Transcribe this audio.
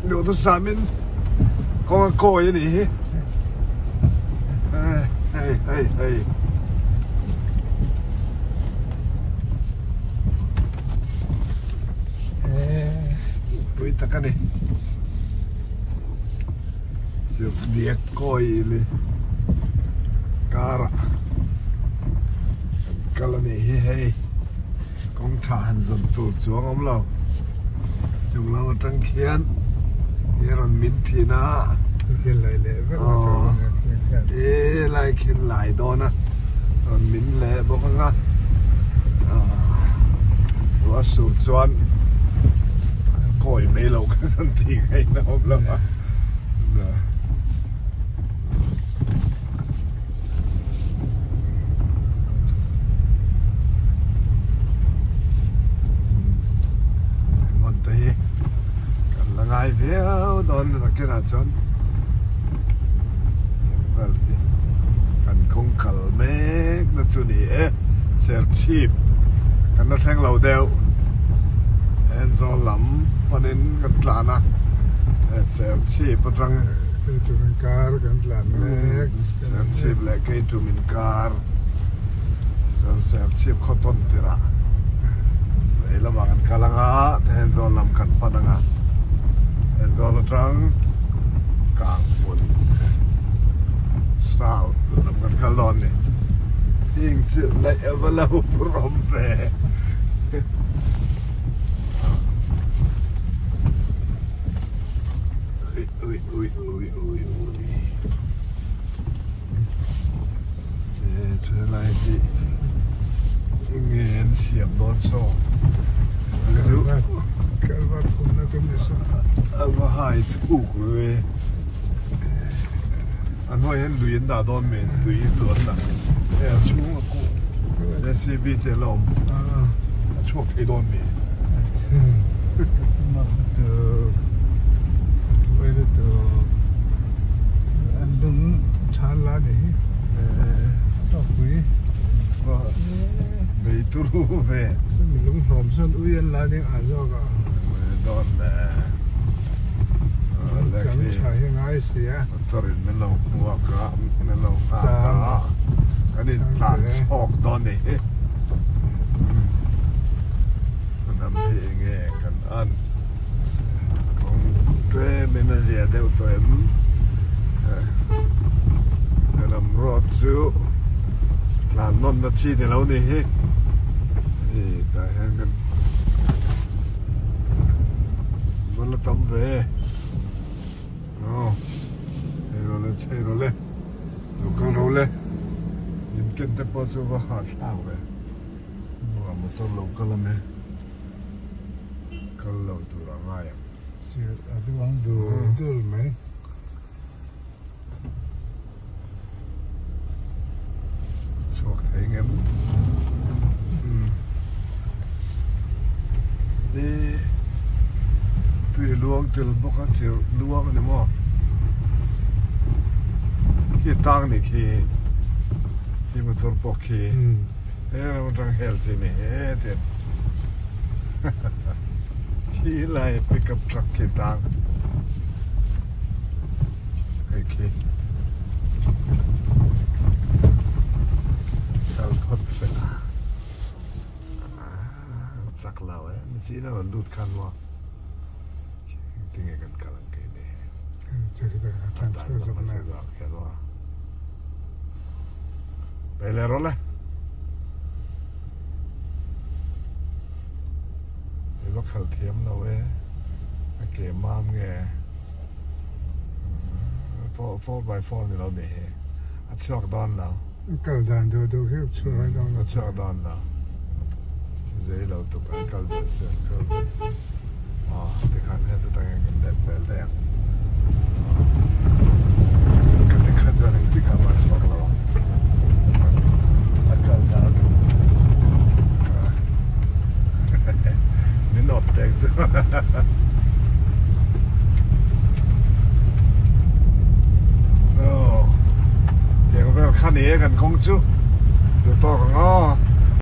Duhthusam in kawng a kawi a nih hi. Hei hei hei. Pui tak a ni. Chu diak kawi li karah kan kal a nih hi hei kawng tha han zawn tur chuang awm lo chung lam atang khian i rawn min thin a e lai khian lai dawn a rawn min leh bawk ang a ruah sur chuan kawi mai lo kha chuan tih ngaihna awm lo a. Hmun te hi kan la ngai viau dawn nakinah chuan vel hi kan kawng kal mek na chu ni e Serchhip kan la thleng lo deuh Aizawl lam panin kan tlan a. Serchhip atang Keitum inkar kan tlan mek. Serchhip leh Keitum inkar chuan Serchhip khaw tawn tirah lei lamah kan kal anga Thenzawl lam kan pan anga Thenzawl atang Kanghmun South lam kan kal dawn a ni. Heng chu laih a va lo rawm ve. Ui ui ui ui ui E helai hi enge an siam dawn saw Kalvar phumna chu ni saw A va hai thuk ve A hnuai hian lui an dah dawn mai tui luanna hei a chhung a kuh JCB te a la awm a chhuak thei dawn mai. Bei turu ve. Dawn le. Motor in min lo hmuak a min lo nghak a kan in tlan chhawk dawn ni hi hnam hi enge kan an kawng tlem in a zia deuh tawh em helam road chu tlan nawn na chi ni lo ni hi hei tah hian kan va la tam ve. Aw hei rawh le chhei rawh le lo kal rawh le in ken te pawh chu va hah thlak ve hnungah motor lo kal a me kal lo tur a ngai ang. Sir a duang dur dur mai. Chhuak thei ngem i tui luang tel bawk a chirh luang a ni maw khi tang ni khi khi motor pawh khi he ram atang hel chi ni he tian khi lai pickup truck khi tang. Hei khi kal phawt se la chak lo e mi chi na rawn lut khan maw tinge kan kal ang ke ni Pe le rawh le I va khalh thiam lo e a ke mam nge. 4x4 ni lo nih hi a chhuak dawn lo. Kal dan duh duh khi chhuak dawn lo. A chhuak dawn lo. Zei lo tuk an kal duh chu an kal duh. Aw tikhan hian tutang hian kan let vel daih ang. Ka ti kha chuan engtik ah mah a chhuak lo ang. A kal dan min awp tek chu. Aw tiang vel kha ni e kan kawng chu duh tawk ang aw.